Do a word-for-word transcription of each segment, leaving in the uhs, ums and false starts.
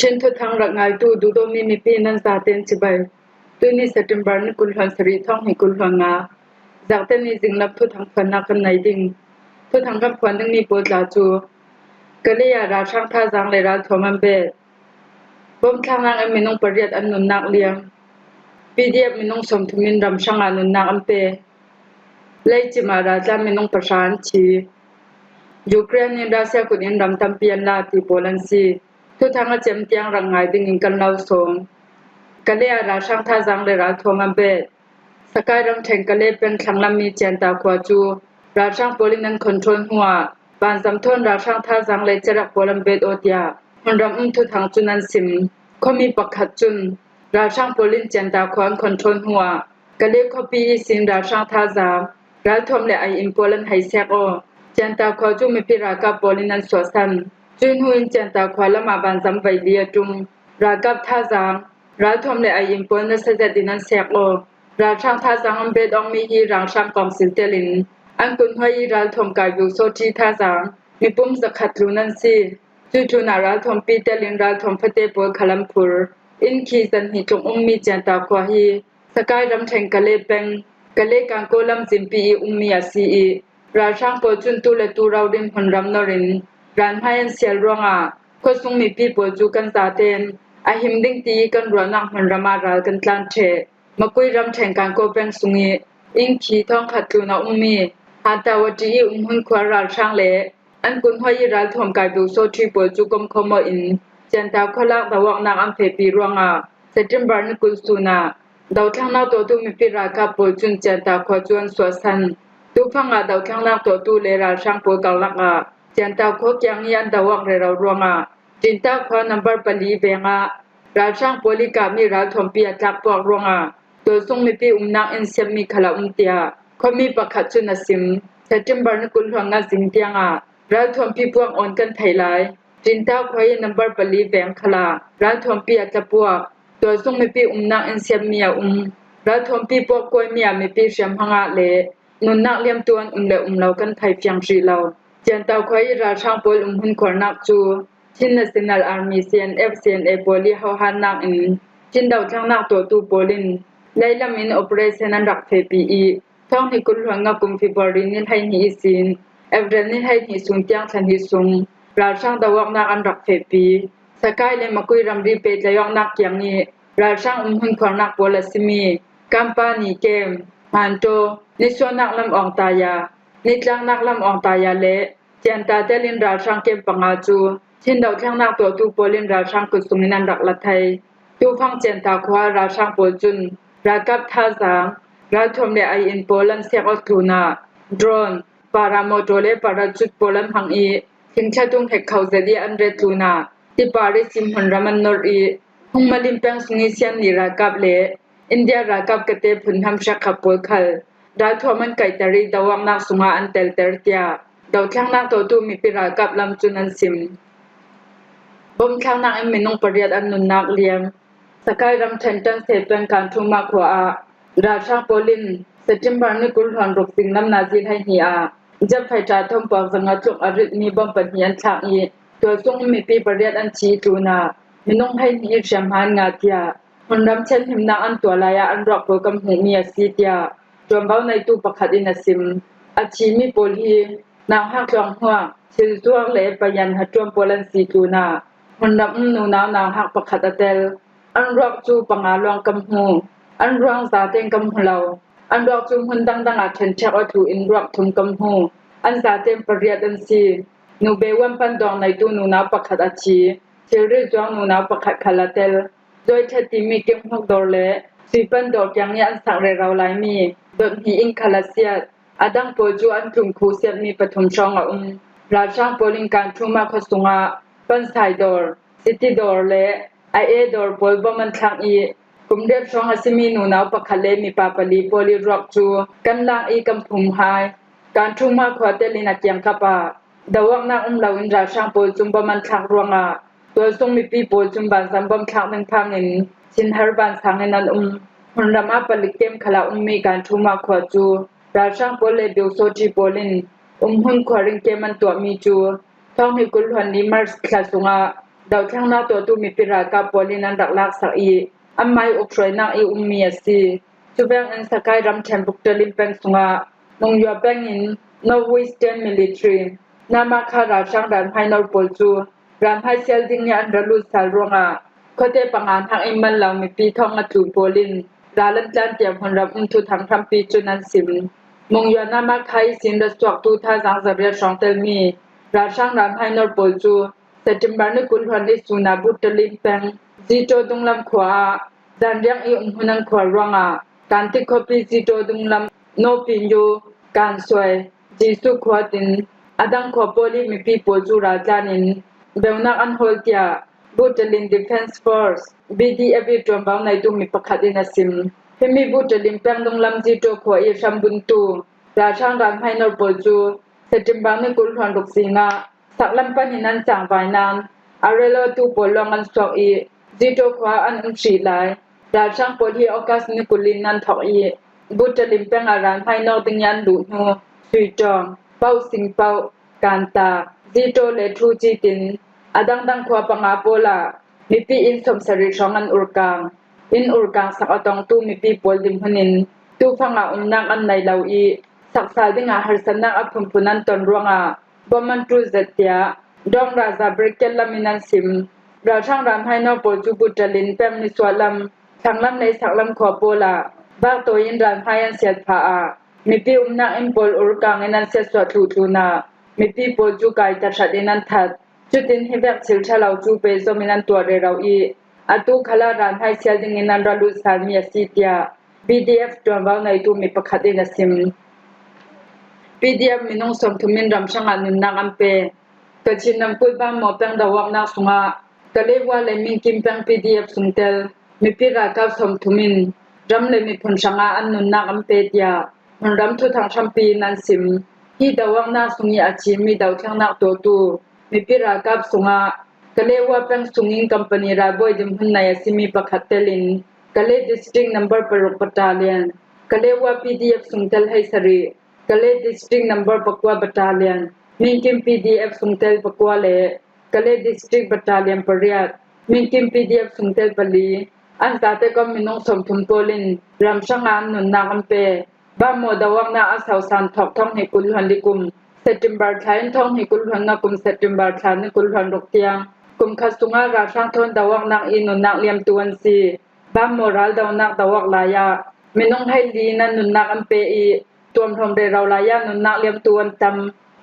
Chin thuthang rak ngaitu duhdawtmi mipi nan zaten cibai. Tuni September ni kul hluan sarih thawng hnih kul hluan nga, Zakten ni zinglam thuthang phuannak kan nei ding. Thuthang kan phuan dingmi pawl tla cu Kalay ah ralhrang thazaang le ralthuam an bet. Bom thlaknak in minung pariat an nunnak liam. P D F minung sawmthum in ram hrang ah nunnak an pe. Leicim ah raltlan minung pahra an thi. Ukraine in Russia kut in ram tampi an la ti pawl an si. Thuthang a cem tiang rak ngai dingin kan lo sawm. Kalay ah ralhrang thazaang le ralthuam an bet. Sakai ramṭhen Kalay peng thlanglammi Cianta khua cu ralhrang pawl in an control hnuah vanzam thawn ralhrang thazaang le cerak pawl an bet aw tiah hmunram um thuthang cun an sim. Khuami pakhat cun ralhrang pawl in Cianta khua an control hnuah Kalay khuapi ihsin ralhrang thazaang, ralthuam le ai-in pawl an hei sek aw. Cianta khua cu mipi ralkap pawl in an suahsan. Cui hnu in Cianta khua lamah vanzam veili a ṭum. Ralkap thazaang, ralthuam le ai-in pawl nasa zet in an sek aw. Ralhrang thazaang an bet awkmi hi ralhrang kawngsil telin an kuthnuai i ralthuam kai bu sawṭhi thazaang mipum zakhat tlun an si. Cui tlunah ralthuampi telin ralthuam fate pawl khal an phur. Inn khi zahnih tluk ummi Cianta khua hi Sakai ramṭhen Kalay peng, Kalay Kangkaw lamzinpi i ummi a si i, ralhrang pawl cun tu le tu rori hmunram norin ral hmai an sial ruangah khuasung mipi pawl cu kan zaten a him ding ti i kan ruahnak hmunram ah ral kan tlan ṭheh. Makui ramṭhen Kangkaw peng sung i inn khi thawngkhat tlun a ummi Hatawati i umhmun khua ralhrang le an kuthnuai i ralthuam kai bu sawṭhi pawl cu komkhawm aw in Cianta khualak doawknak an fehpi ruangah September ni kul sun ah dothlennak tuahtu mipi ralkap pawl cun Cianta khua cu an suahsan. Tufang ah dothlennak tuahtu le ralhrang pawl karlak ah Cianta khua kiang i an doawk rero ruangah Ṭinta khua nambar pali veng ah ralhrang pawl i kahmi ralthuampi a tlak puak ruangah tualsung mipi umnak inn siatmi khal a um tiah khuami pakhat cun a sim. September ni kul hluan nga zing tiangah ralthuampi puak awn kan theih lai. Ṭinta khua i nambar pali veng khal ah ralthuampi a tla puak. Tualsung mipi umnak inn siatmi a um. Ralthuampi puak kuaimi ah mipi hriamhma ngah le nunnak liamtu an um le um lo kan thei fiang hrih lo. Cianta khua i ralhrang pawl umhmun khuarnak cu Chin National Army, C N F, C N A pawl i hohatnak in Chin dothlennak tuahtu pawl in leilam in operation an rak fehpi i, thawng hnih kul hluan nga kum February ni hleihnih ihsin April ni hleihnih sun tiang thla hnih sung ralhrang doawknak an rak fehpi. Sakai le Makui ramri pehtlaih awknak kiang i ralhrang umhmun khuarnak pawl a simi Kampani kem, Hmantaw, nisuahnak lam Awngtaya, nitlaknak lam Awngtaya le Cianta telin ralhrang kem panga cu Chin dothlennak tuahtu pawl in ralhrang kut sungin an rak la thei. Tufang Cianta khua ralhrang pawl cun ralkap thazaang, ralthuam le ai-in pawl an sek aw tlunah drone, paramotor le parachute pawl an hmang i thingthlatung hek kho zet i an ret tlunah tipar ihsin hmunram an nor i hungmalin peng sung i sianni ralkap le India ralkap kate phunhnam hrekkhat pawl khal ralthuam an kaihter i doawknak sungah an telter tiah dothlennak tuahtu mipi ralkap lam cun an sim. Bom thlaknak in minung pariat an nunnak liam. Sakai ramṭhen Ṭanse peng Kanthuma khua ah ralhrang pawl in September ni kul hluan ruk zinglam nazi hleihnih ah jet fighter thawmpuak zanga tluk a ritmi bom pahnih an thlak i tualsung mipi pariat an thi tlunah minung hleihnih i hriamhma an ngah tiah hmunram thianhimnak an tuah lai ah an ruak pawl kan hmuhmi a si tiah ṭuanvo neitu pakhat in a sim. A thimi pawl hi nauhak tluanghmuak, thilzuak le payan hatuam pawl an si tlunah hmunram um nunau nauhak pakhat a tel. An ruak cu panga lawng kan hmu. An ruang zaten kan hmu lo. An ruak cu hmun dangdang ah ṭhenṭhek aw thlu in ruak thum kan hmu. An zaten pariat an si. Nube wan pan dawng neitu nunau pakhat a thi. Thilri zuang nunau pakhat khal a tel. Zoithe timi kemhmuk dawr le suipan dawr kiang i an sak rero laimi dawt hnih in khal a siat. A dang pawl cu an tlun khu siatmi pathum hrawng a um. Ralhrang pawl in Kanthuma khua sungah pansai dawr, siti dawr le a e dawr pawl bom an thlak i kum riat hrawng a simi nunau pakhat le mipa pali pawl i ruak cu kan lak i kan phum hai. Kanthuma khua telin a kiangkap ah doawknak um loin ralhrang pawl cun bom an thlak ruangah tualsung mipi pawl cun vanzam bom thlak ding phangin thinhar vansang in an um. Hmunram ah palik kem khal a ummi Kanthuma khua cu ralhrang pawl le biosawṭi pawl in umhmun khuarin kem an tuahmi cu thawng hnih kul hluan li March thla sungah dothlennak tuahtu mipi ralkap pawl in an rak laksak i, anmai uphruainak i ummi a si. Cuvek in Sakai ramṭhen Buktalim peng sungah Mungyua peng in North Western Military, Namakha ralhrang ralhmai nor pawl cu ralhmai sial ding i an ra lut sal ruangah khuate panga hnak in man lo mipi thong a tlu pawl in ral an tlan tiah hmunram um thuthang hrampi cun an sim. Mungyua Namakha ihsin ra suaktu thazang zariat hrawng telmi ralhrang ralhmai nor pawl cu September ni kul hluan li sun ah Buktalim peng Zito dunglam khua ah zanriang i umhmun an khuar ruangah Kantik khuapi Zito dunglam Nopinyu, Kansuai, Jesuh khua tin a dang khua pawl i mipi pawl cu raltlan in beunak an hawl tiah Buktalim Defence Force, B D F i ṭuanvo neitu mi pakhat in a sim. Himi Buktalim peng dunglam Zito khua i hrambuntu ralhrang ralhmai nor pawl cu September ni kul hluan ruk zing ah saklam pan in an cangvai nain a relawtu pawl lawng an suak i Zito khua an um hrih lai. Ralhrang pawl hi August ni kul in an thawk i Buktalim peng ah ralhmai nawk ding i an luh hnu Suitawng, Pauh Singpauh, Kanta, Zito le Thuci tin a dangdang khua panga pawl ah mipi inn sawmsarih hrawng an urkang. Inn urkang sak a tongtu mipi pawl dinhmun in tufang ah umnak an nei lo i, sak sal dingah harsatnak a phunphun an ton ruangah bom an ṭul zet tiah Dawng Raza Brigade lam in an sim. Ralhrang ralhmai nor pawl cu Buktalim peng nisuah lam, thlanglam le saklam khua pawl ah vak tawi in ralhmai an siat phah ah mipi umnak inn pawl urkang in an siatsuah thluh tlunah mipi pawl cu kai tahrat in an that. Cutin hi vek thil ṭha lo cu pehzom in an tuah rero i, atu khal ah ralhmai sial ding in an ra lut salmi a si tiah B D F ṭuanvo neitu mi pakhat in a sim. B D F minung sawmthum in ram hrangah nunnak an pe. Kachin ramkulh Banmaw peng doawknak sungah Kalewa le Minkim peng P D F sungtel mipi ralkap sawmthum in ram le miphun hrangah an nunnak an pe tiah hmunram thuthang hrampi in an sim. Hi doawknak sung i a cimi dothlennak tuahtu mipi ralkap sungah Kalewa peng sungin company ralbawi dinhmun nei a simi pakhat telin Kale District number paruk battalion, Kalewa P D F sungtel hei sarih, Kale District number pakua battalion, Minkim P D F sungtel pakua le Kale District battalion pariat, Minkim P D F sungtel pali, an zate kom minung sawmthum pawl in ram hrangah an nunnak an pe. Banmaw doawknak a sausan thawk thong hnih kul hluan li kum September thla in thong hnih kul hluan nga kum September thla ni kul hluan ruk tiang kum khat sungah ralhrang thawn doawknak i nunnak liamtu an si. Banmaw raldonak doawk lai ah minung hei li in an nunnak an pe i, tuamhlawm rero lai ah nunnak liamtu an tam.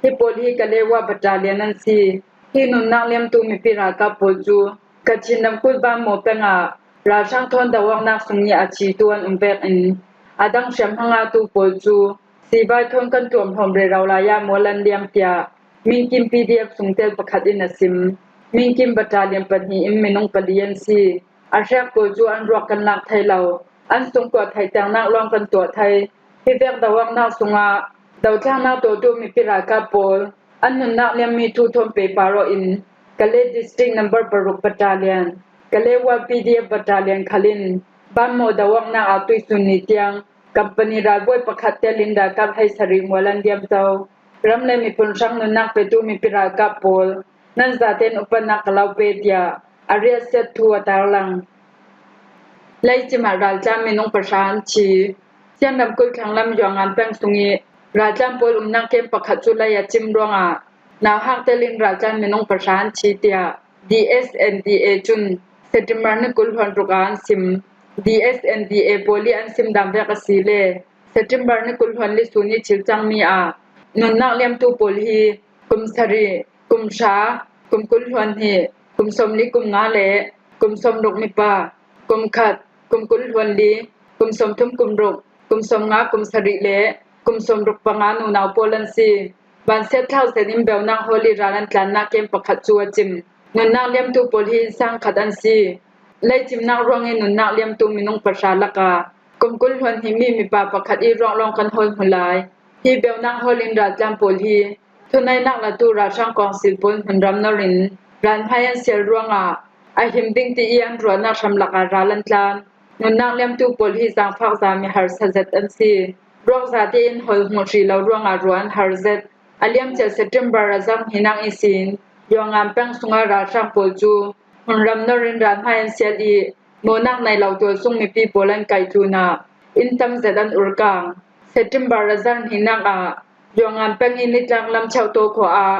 Hi pawl hi Kalewa battalion an si. Hi nunnak liamtu mipi ralkap pawl cu Kachin ramkulh Banmaw peng ah ralhrang thawn doawknak sung i a citu an um vekin a dang hriamhma ngahtu pawl cu sivai thawn kan tuamhlawm rero lai ah mual an liam tiah Minkim P D F sungtel pakhat in a sim. Minkim battalion pahnih in minung pali an si. A hrek pawl cu an ruak kan lak thei lo. An sungkuah theihternak lawng kan tuah thei. Hi vek doawknak sungah dothlennak tuahtu mipi ralkap pawl an nunnak liammi thu thawn pehpar awh in Kale District number paruk battalion, Kalewa P D F battalion khal in Banmaw doawknak ah tuihsun ni tiang company ralbawi pakhat telin ralkap hei sarih mual an liamto. Ram le miphun hrang nunnak petu mipi ralkap pawl nan zaten upatnak ka lo pe tiah a riahsiat thu a tarlang. Leicim ah raltlan minung pahra an thi. Sian ramkulh thlanglam Yuangan peng sung i raltlan pawl umnak kem pakhat cu lei a cim ruangah nauhak telin raltlan minung pahra an thi tiah D S N D A cun September ni kul hluan ruk ah an sim. D S N D A pawl i an sim dan vek a si le September ni kul hluan li sun i thil cangmi ah nunnak liamtu pawl hi kum sarih, kum hra, kum kul hluan hnih, kum sawmli kum nga le kum sawmruk mipa, kum khat, kum kul hluan li, kum sawmthum kum ruk, kum sawmnga kum sarih le kum sawmruk panga nunau pawl an si. Vansiat thlak zet in beunak hawl i ral an tlannak kem pakhat cu a cim. Nunnak liamtu pawl hi innsang khat an si. Leicimnak ruangin nunnak liamtu minung pahra lakah kum kul hluan hnihmi mipa pakhat i ruak lawng kan hawl hmu lai. Hi beunak hawl in raltlan pawl hi thuneihnak latu ralhrang kawngsil pawl hmunram nor in ralhmai an sial ruangah a him ding ti i an ruahnak hram lakah ral an tlan. Nunnak liamtu pawl hi zaangfak zami harsa zet an si. Ruak zate in hawl hmuh hrih lo ruangah ruah an har zet. A liamcia September a zang hnak ihsin Yuangam peng sunga ralhrang pawl cu hmunram nor in ralhmai an sial i, mawhnak nei lo tualsung mipi pawl an kaih tlunah inn tam zet an urkang. September a zarh hnihnak ah Yuangam peng i nitlak lam Cheuhtaw khua ah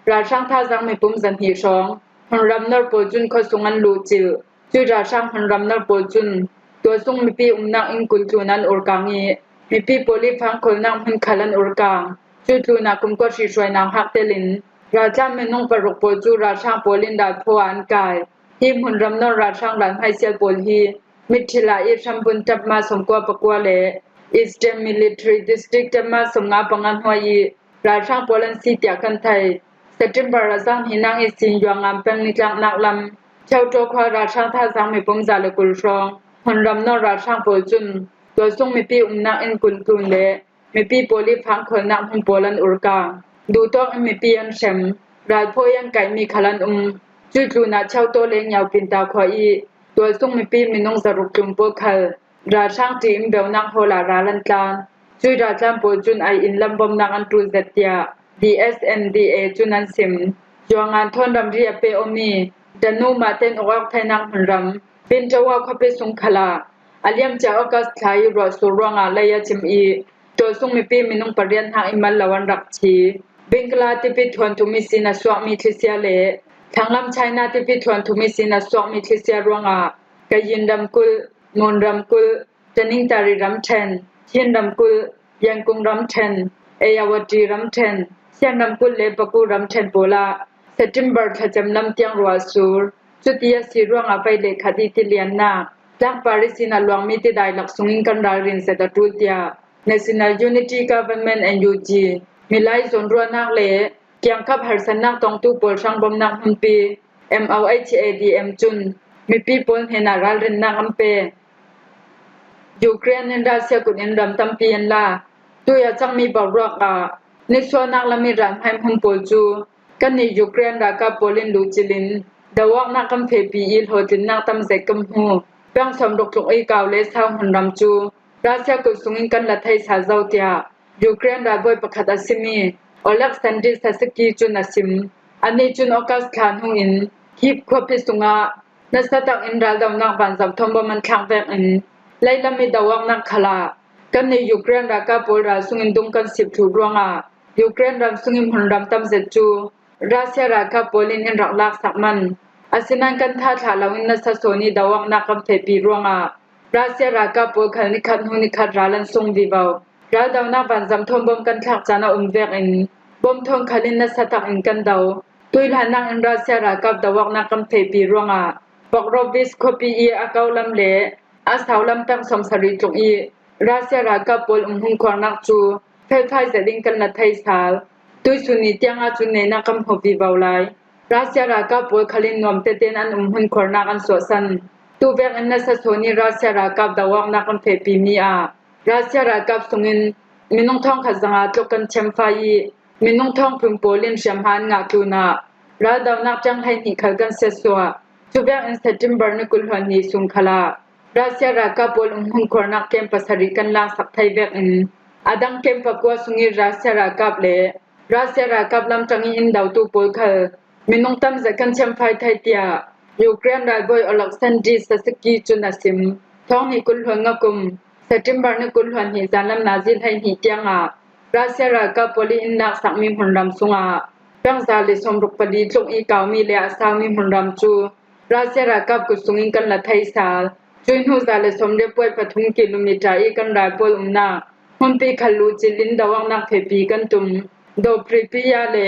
ralhrang thazaang mipum zahnih hrawng hmunram nor pawl cun khuasung an luhcilh. Cui ralhrang hmunram nor pawl cun tualsung mipi umnak inn kul tlun an urkang i, mipi pawl i fangkholnak hmun khal an urkang. Cui tlunah kumkua hrihruai nauhak telin raltlan minung paruk pawl cu ralhrang pawl in ralphaw ah an kai. Hi hmunram nor ralhrang ralhmai sial pawl hi Mithila i hrambun ṭapma sawmkua pakua le Eastern Military District ṭapma sawmnga panga hnuai i ralhrang pawl an si tiah kan thei. September a zarh hnihnak ihsin Yuangam peng nitlaknak lam Cheuhtaw khua ralhrang thazaang mipum za le kul hrawng hmunram nor ralhrang pawl cun tualsung mipi umnak inn kul tlun le mipi pawl i fangkholnak hmun pawl an urkang. Duhtawk in mipi an hrem, ralphawi an kaihmi khal an um. Cui tlunah Cheuhtaw le Nyaupinta khua i tualsung mipi minung zaruk tlun pawl khal ralhrang ṭi in beunak hawl ah ral an tlan. Cui raltlan pawl cun ai in lam bawmnak an ṭul zet tiah D S N D A cun an sim. Yuangam thawn ramri a peh awmi Danu mahten uk awk theinak hmunram Pintawa khuapi sung khal ah a liamcia August thla i ruahsur ruangah lei a cim i tualsung mipi minung pariat hnak i mal lo an rak thi. Bingkla tipi thuan thum ihsin a suakmi thlisia le Thanglam China tipi thuan thum ihsin a suakmi thlisia ruangah Kayin ramkulh, Mon ramkulh, Tanintari ramṭhen, Chin ramkulh, Yangon ramṭhen, Ayeyarwady ramṭhen, Sian ramkulh le Bago ramṭhen pawl ah September thlacam lam tiang ruah a sur. Cuti a si ruangah vei le khat i tiliannak, tlangpar ihsin a luangmi tidai lak sungin kan ralrin zet a ṭul tiah National Unity Government, N U G, milai zawnruahnak le kiangkap harsatnak tongtu pawl hrangbawmnak hmunpi M O H A D M cun mipi pawl hnenah ralrinnak an pek. Ukraine in Russia kut in ram tampi an la. Tui a cangmi boruak ah nisuahnak lam i ralhmai hmun pawl cu kannih Ukraine ralkap pawl in luhcilh in doawknak kan fehpi i hlawhtlinnak tam zet kan hmu. Peng sawmruk tluk i kau le sau hmunram cu Russia kut sungin kan la thei sal zo, tiah Ukraine ralbawi pakhat a simi Oleksandr Syrsky cun a sim. Anih cun August thla hnu in Kyiv khuapi sungah nasa takin raldonak vanzam thawn bawm an thlak vekin leilam i doawknak khal ah kannih Ukraine ralkap pawl ral sungin dum kan sip thluh ruangah Ukraine ram sungin hmunram tam zet cu Russia ralkap pawl in in rak laksak man. Asinain kan tha thlah loin nasa sawn i doawknak kan fehpi ruangah Russia ralkap pawl khal nikhat hnu nikhat ral an sung vivo. Raldonak vanzam thawn bawm kan thlak caan a um vekin bawm thawn khal in nasa takin kan do. Tuihlannak in Russia ralkap doawknak kan fehpi ruangah Pokrovsk khuapi i a kau lam le a sau lam peng sawmsarih tluk i Russia ralkap pawl umhmun khuarnak cu felfai zet in kan la thei sal. Tuihsun ni tiang ahcun neinak kan hmu vivo lai. Russia ralkap pawl khal in nuam tete in an umhmun khuarnak an suahsan. Tuvek in nasa sawn i Russia ralkap doawknak kan fehpimi ah Russia ralkap sungin minung thawngkhat zanga tluk kan thiamfai i minung thawngphun pawl in hriamhma an ngah tlunah raldonak tiang hleihnih khal kan siatsuah. Cuvek in September ni kul hluan hnih sung khal ah Russia ralkap pawl umhmun khuarnak kem pasarih kan laksak thei vekin a dang kem pakua sung i Russia ralkap le Russia ralkap lamtang i in dotu pawl khal minung tam zet kan thiamfai thei, tiah Ukraine ralbawi Oleksandr Syrsky cun a sim. Thawng hnih kul hluan nga kum September ni kul hluan hnih zanlam nazi hleihnih tiangah Russia ralkap pawl i in laksakmi hmunram sungah peng za le sawmruk pali tluk i kaumi le a saumi hmunram cu Russia ralkap kut sungin kan la thei sal. Cui hnu za le sawmriat puai pathum kilometer i kan ral pawl umnak hmunpi khal luhcilh in doawknak fehpi kan tum. Dobripia le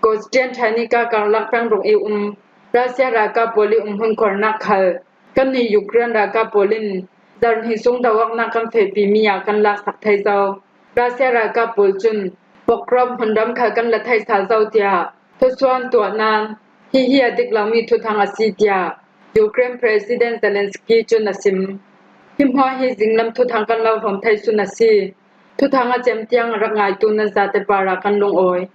Kostiantynivka karlak peng ruk i um Russia ralkap pawl i umhmun khuarnak khal kannih Ukraine ralkap pawl in zarh hnih sung doawknak kan fehpimi ah kan laksak thei zo. Russia ralkap pawl cun Pokrovsk hmunram khal kan la thei sal zo, tiah thusuah an tuah nain hihi a dik lomi thuthang a si, tiah Ukraine President Zelensky cun a sim. Hi hmuah hi zinglam thuthang kan lo hlawm thei sun a si. Thuthang a cem tiang a rak ngaitu nan zate parah kan lungawi.